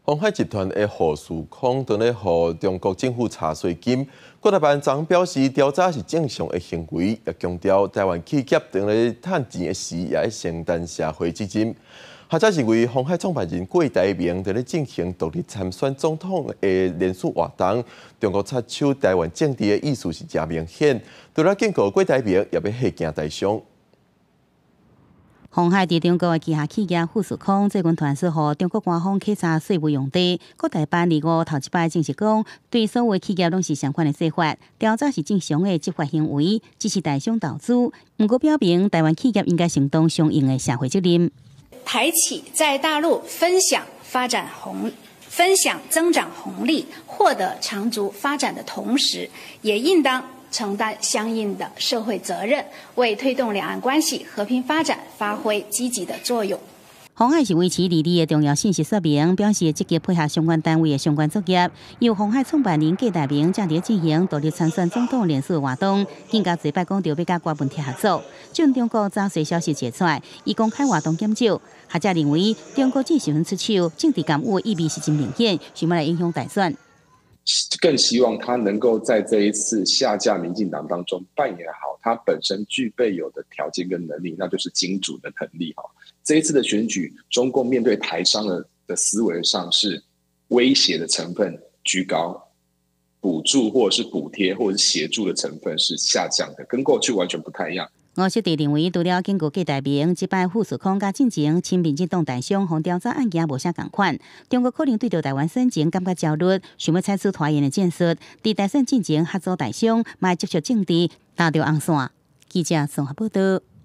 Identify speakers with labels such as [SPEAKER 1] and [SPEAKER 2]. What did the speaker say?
[SPEAKER 1] 鴻海集團的富士康正咧予中國政府查稅金，國台辦昨表示調查是正常的行為，也強調台灣企業當咧趁錢的時，也愛承擔社會責任。學者認為，鴻海創辦人郭台銘佇咧進行獨立參選總統的連署活動，中國插手台灣政治的意思是誠明顯，除了警告郭台銘，也欲嚇驚台商。
[SPEAKER 2] 鴻海佇中國的旗下企業富士康最近傳出予中國官方稽查稅務用地，國台辦25頭一擺正式講，對所有企業攏是相款的做法，調查是正常的執法行為，支持台商投資。毋過表明台灣企業應該承擔相應的社會責任。
[SPEAKER 3] 台企在大陸分享發展紅、分享增長紅利，獲得長足發展的同時，也應當承擔相應的社會責任，為推動兩岸關係和平發展發揮積極的作用。
[SPEAKER 2] 鴻海是維持利率的重要信息說明，表示積極配合相關單位的相關作業。由鴻海創辦人郭台銘正佇進行獨立參選總統連署活動，更加濟擺講著欲佮郭文鐵合作。趁中國查稅消息傳出來，伊公開活動減少。學者認為，中國這時陣出手，政治干預意味是真明顯，想欲來影響大選。
[SPEAKER 4] 更希望他能夠在這一次下架民進黨當中扮演好他本身具備有的條件跟能力，那就是金主的能力哈。這一次的選舉，中共面對台商的思維上是威脅的成分居高，補助或者是補貼或者是協助的成分是下降的，跟過去完全不太一樣。
[SPEAKER 2] 吳錫哲認為，除了警告郭台銘，這擺富士康佮進前親民進黨台商予調查案件無啥仝款，中國可能對著台灣選情感覺焦慮，想欲採取拖延的戰術，佇大選進前合組台商，嘛會接觸政治，打著紅線。記者綜合報道。